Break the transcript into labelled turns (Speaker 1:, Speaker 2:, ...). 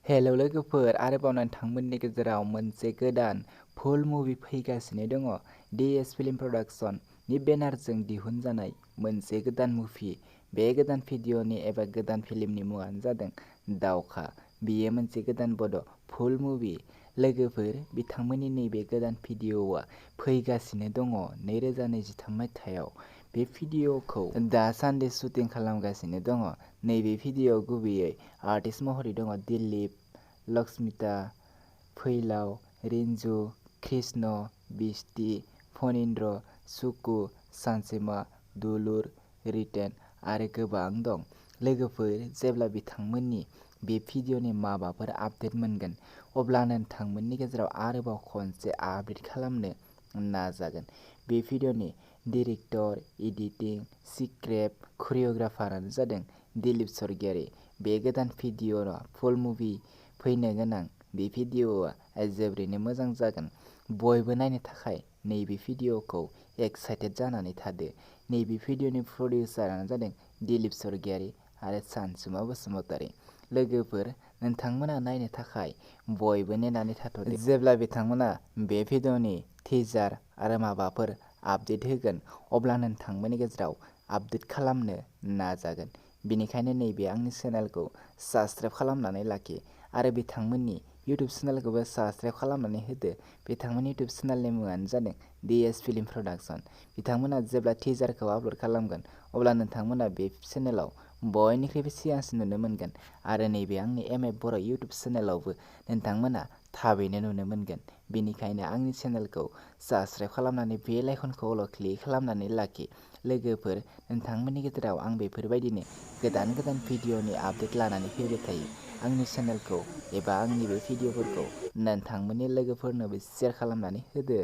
Speaker 1: Hello लोगोफोर, आरोबाव नोंथांमोननि गेजेराव मोनसे गोदान फुल मुभि फैगासिनो दङ। फिल्म प्रडाक्शननि बेनारजों दिहुनजानाय मोनसे गोदान मुभि। बे गोदान भिडिअ'नि एबा गोदान फिल्मनि मुङानो जादों दावखा। बेयो मोनसे गोदान बड' फुल मुभि। लोगोफोर, बिथांमोननि नैबे गोदान भिडिअ'आ फैगासिनो दङ 2023 मायथाइयाव। बे भिडिअ'खौ दासान्दि शुटिं खालामगासिनो दङ। नैबे भिडिअ'आव गुबैयै आर्टिस्ट महरै दङ दिलीप, लक्ष्मिता, फैलाव, रिन्जु, कृष्ण, बिस्टि, फनिन्द्र, सुकु, सानसेमा, दुलुर, रितेन आरो गोबां दं। लोगोफोर, जेब्ला बिथांमोननि बे भिडिअ'नि माबाफोर आपडेट मोनगोन, अब्ला नोंथांमोननि गेजेराव आरोबाव खनसे आपडेट खालामनो नाजागोन। बे भिडिअ'नि डिरेक्टर, एडिटिं, स्क्रिप्ट, करिय'ग्राफारानो जादों दिलीप स्वर्गियारी। बे गोदान भिडिअ'आ फुल मुभि फैनो गोनां। बे भिडिअ'आ जोबोरैनो मोजां जागोन। बयबो नायनो थाखाय नैबे भिडिअ'खौ एक्साइटेड जानानै थादो। नैबे भिडिअ'नि प्रडिउसारानो जादों दिलीप स्वर्गियारी आरो सानसुमा बसुमतारी। लोगोफोर, नोंथांमोना नायनो थाखाय बयबो नेनानै थाथ'दो। जेब्ला बिथांमोना बे भिडिअ'नि टिजार आरो माबाफोर आपडेट होगोन, अब्ला नोंथांमोननि गेजेराव आपडेट खालामनो नाजागोन। बेनिखायनो नैबे आंनि चेनेलखौ साबस्क्राइब खालामनानै लाखि आरो बिथांमोननि इउटुब चेनेलखौबो साबस्क्राइब खालामनानै होदो। बिथांमोननि इउटुब चेनेलनि मुङानो जादों फिल्म प्रडाक्शन। बिथांमोना जेब्ला टिजारखौ आपल'ड खालामगोन, अब्ला नोंथांमोना बे चेनेलाव बयनिख्रुइबो सिगांसिन नुनो मोनगोन आरो नैबे आंनि बर' इउटुब चेनेलावबो नोंथांमोना थाबैनो नुनो मोनगोन। बेनिखायनो आंनि चेनेलखौ साबस्क्राइब खालामनानै बेल आइकनखौल' क्लिक खालामनानै लाखि। लोगोफोर, नोंथांमोननि गेजेराव आं बेफोरबायदिनो गोदान गोदान भिडिअ'नि आपडेट लानानै फैबाय थायो। आंनि चेनेलखौ एबा आंनि बे भिडिअ'फोरखौ नोंथांमोननि लोगोफोरनोबो शेयार खालामनानै होदो।